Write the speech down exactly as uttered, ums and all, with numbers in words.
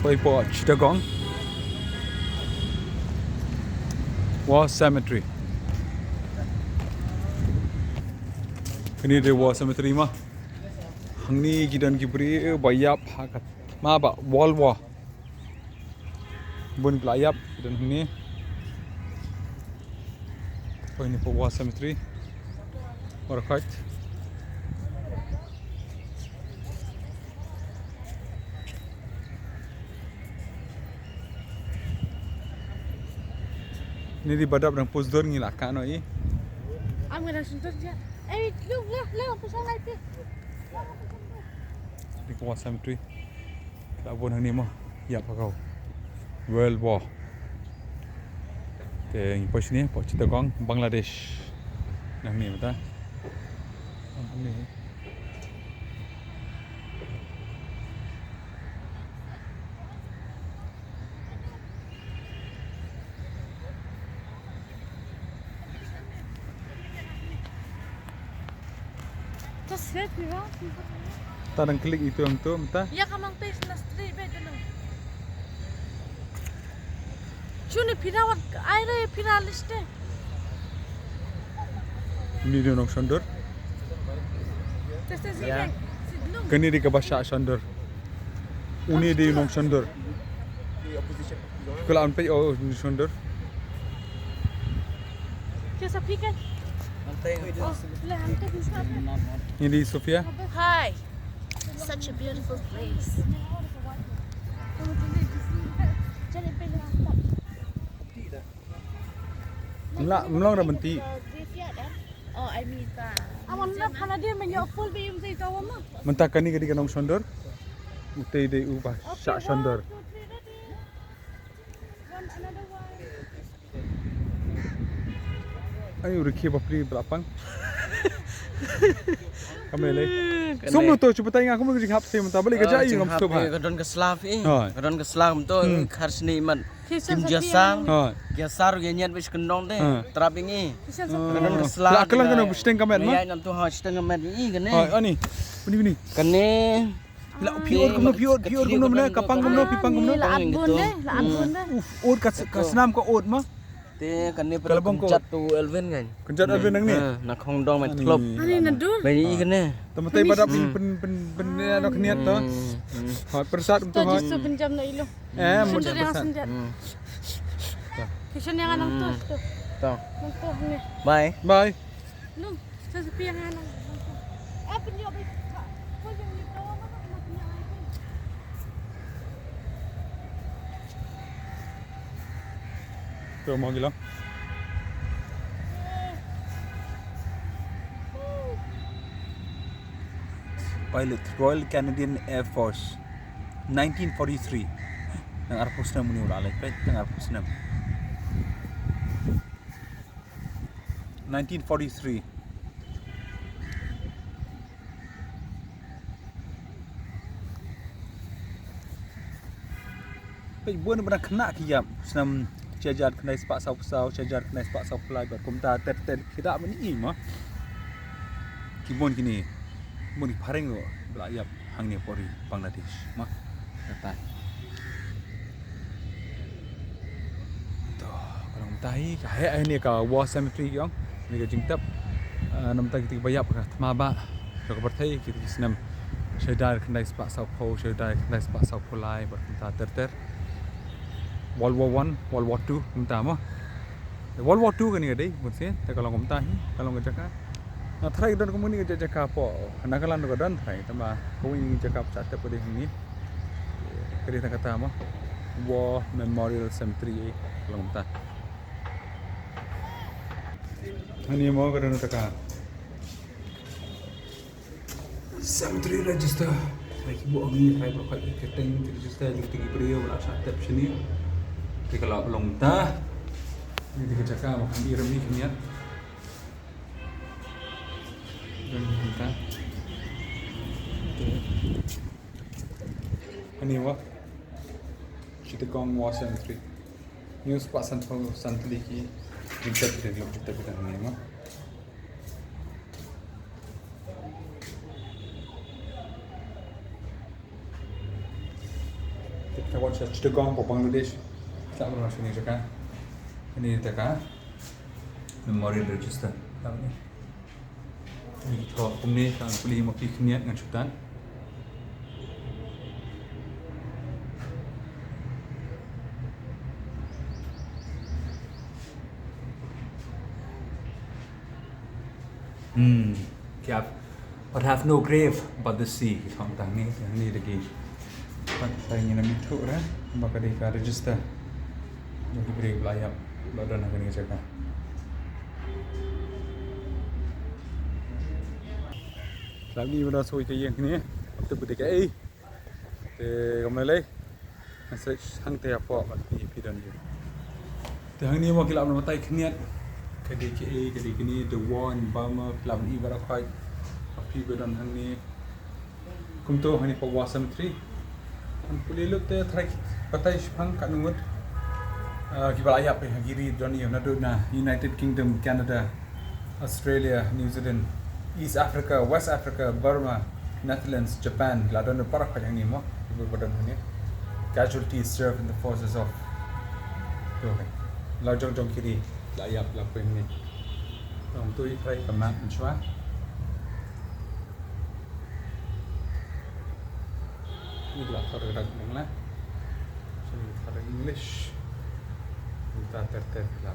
Poi poi Chittagong War Cemetery. Kane dei War Cemetery mo. Hangne ki don ki briew ba ïap ha ka, ma ba World War. Bun ki la ïap ki don hangne. Poi ne poi War Cemetery. Marakhaj. Ni di badap dang pus dur ngi la ka no i. Am ngi dang sentur je. Eh, lu, lu, lu, pasal lai pi. Di ko War Cemetery. Ka bun hangne mo. Ïap ha ka World War. Te ngi poi shane, poi Chittagong, Bangladesh. Hangne mynta. Hangne. Just help me out. Ta dang klik itu yang tu, mynta. Ya, kamang page na straight back dulu. Shuni pina wat, ai re pina list eh. Ni dei u nongshondur. Just as you can. Kane dei kaba shah shondur. Une dei u nongshondur. Kala an pei o nongshondur. Kya sa phi kan? Oh, le, hum to dusra pe. Ye dei Sofia. Hi. Such a beautiful place. Mla, mlong ra mynti. Oh, I mean, pa. Awan na phana dia menyo full bi um zai tawa ma. Mynta kane ka dei ka nongshondur. Utei dei uba shah shondur. One, two, three, ready. One, another one. Ai, u rikhi bapri belapang. Kamele. Sum lu to chupa tai nga kum lu jing hap se mynta balik ka jai ngam suba. Ka don ka slap eh. Ka don ka slap to khar sni man. Kim jasar. Jasar ge nyat bes kendong de. Trap ingi. Ka don ka slap. La kelang kena bes teng kamet ma. Ya nam tu ha steng kamet i kane. Ani. Bini bini. Kane. La pior kumno, pior, pior kumno mene, kapang kumno, pipang kumno. La at bun de, la at bun de. Uf, ot ka, ka snam ka ot ma. Te kane pala kynjat tu Elvin kan. Kynjat Elvin nang ni. Na khong dong met klop. Ani na dur. Bai i kane. Tama tai badap pin pin pin pin ano kniat to. Ha persat tu ha. Jisu pinjam na ilo. Eh, mun persat. Kishan yang anang tu tu. To. Nang tu ni. Bye. Bye. Nung, sa sa piyang anang. Ah, pinyo ba. Ko yung ni to ma ko na pinyo ay. To mo gilo. Pilot, Royal Canadian Air Force, nineteen forty-three. Nang arphew snem uni u la leit, nang arphew snem. Nineteen forty-three. Peit bun ba dang khynnah ki ïap, snem shi hajar khyndai spah saw phew saw, shi hajar khyndai spah saw phew lai bad kumta ter ter ki da mynni ma. Ki bun kine, bun ki phareng ruh ba la ïap hangne pori Bangladesh ma. Kata. To, ka long mynta hi, ka heh hi ne ka war cemetery ki ong, ne ka jingtep. Ah, namta kita ki ba ïap ka thma ba, ka pyrthei kita ki snem. Shi hajar khyndai spah saw phew, shi hajar khyndai spah saw phew lai, bad kumta ter ter. World War One, World War Two, kumta mo. World War Two kane ka dei, bun sien, te ka long kumta hi, ka long ka jaka. Na tharai don kumne ka jaka po, na ka lan ka don tharai, tama, ka wi jaka pcha tep ka dei hi. Ka dei ta kata mo. War Memorial Cemetery, eh, ka long kumta. Ani mo ka don ta ka. Cemetery register. Hai ki buh ngi, hai buh kai ki kyrteng ki register, ki kyrteng ki briew la shah tep shini. Ki ka la long ta. Ni ki jaka ma kan i rami ki niat. Don ki ta. Ani wa. Chittagong War Cemetery. News pa san pho san tli ki. Jingkat ki dang lok kita kita ni ma. Te Ka wan sha Chittagong, ba Bangladesh. Sa ba shini jaka. Ini jaka. Memorial Register. Ini thoh kumne, kan pule ma ki khyndiat ngan shu tan. Hmm. Ki have, but have no grave but the sea. Ki thoh tang ni, tang ni lagi. Pat tang ni na mi thoh ra, ba ka dei ka register. Jong ki briew ba la ïap, ba don ha kane ka jaka. Lap ni ba don soi ka ïing kane, tip ka dei kaei. Te kam lei lei. Message hangte hapoh ba phi, phi don ïa. Te hangne mo ki la ban batai khyndiat. Ka dei kaei, ka dei kane, the war in Burma, ki la ban i baroh khoit. Ba phi ba don hangne. Kumto hangne pa War Cemetery. Kan pule lut te tharai batai shaphang katno ngut. Ah, ki ba la ïap ha ki ri don ïa naduh na United Kingdom, Canada, Australia, New Zealand, East Africa, West Africa, Burma, Netherlands, Japan, la don baroh khoit hangne mo, ki ba don hangne. Casualties served in the forces of. Okay. La jong jong ki ri la ïap la poi hangne. Kumto i tharai ka map mynshwa. Ni la thor dak mong la. Sini thor English. Kita ter ter la.